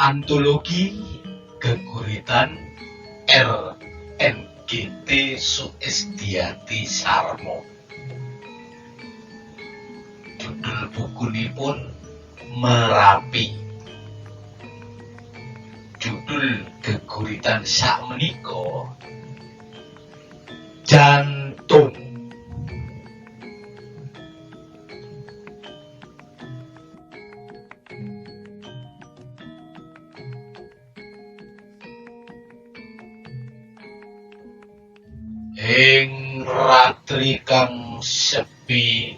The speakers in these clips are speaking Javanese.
Antologi Geguritan RNGT Sulistyati Sarmo. Judul bukunipun Merapi. Judul geguritan sakmenika Jantung. Ing ratri kang sepi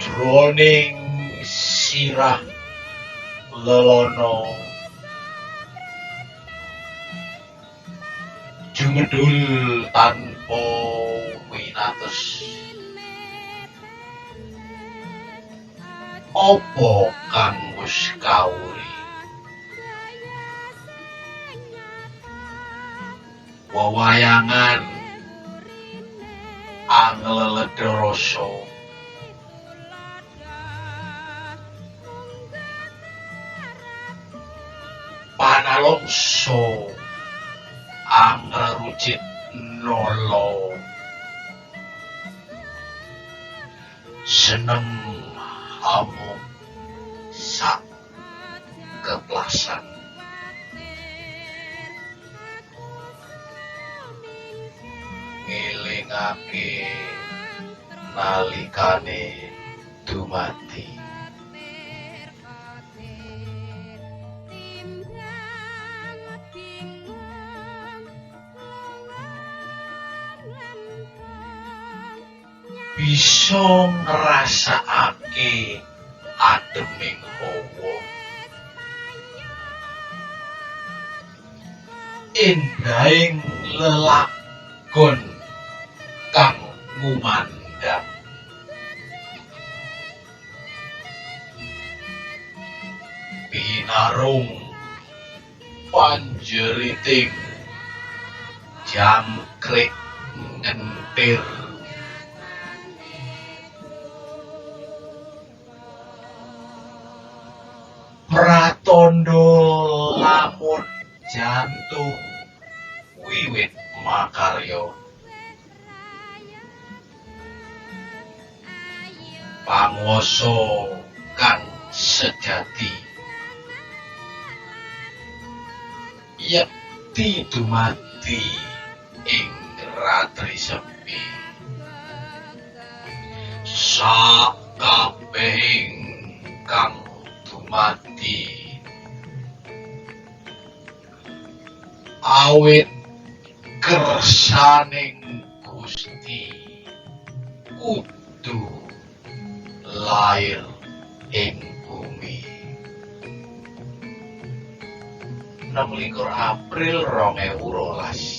jroning sirah lelana jumedhul tanpa winates apa kang wis kawuri wewayangan angleledha rasa panalongsa angrerucit nala seneng hamuk sak keplasan ngelingake nalikane dumadi. Bisa ngrasakake ademing hawa, endahing lelagon kang ngumandhang. Pinarung panjeriting jangkrik ngentir. Pratandha lamun jantung wiwit makarya. Panguwasa kang sejati yekti dumadi ing ratri sepi. Sakabehing kang dumadi awit kersaning Gusti kudu lair ing bumi. 26 April 2012.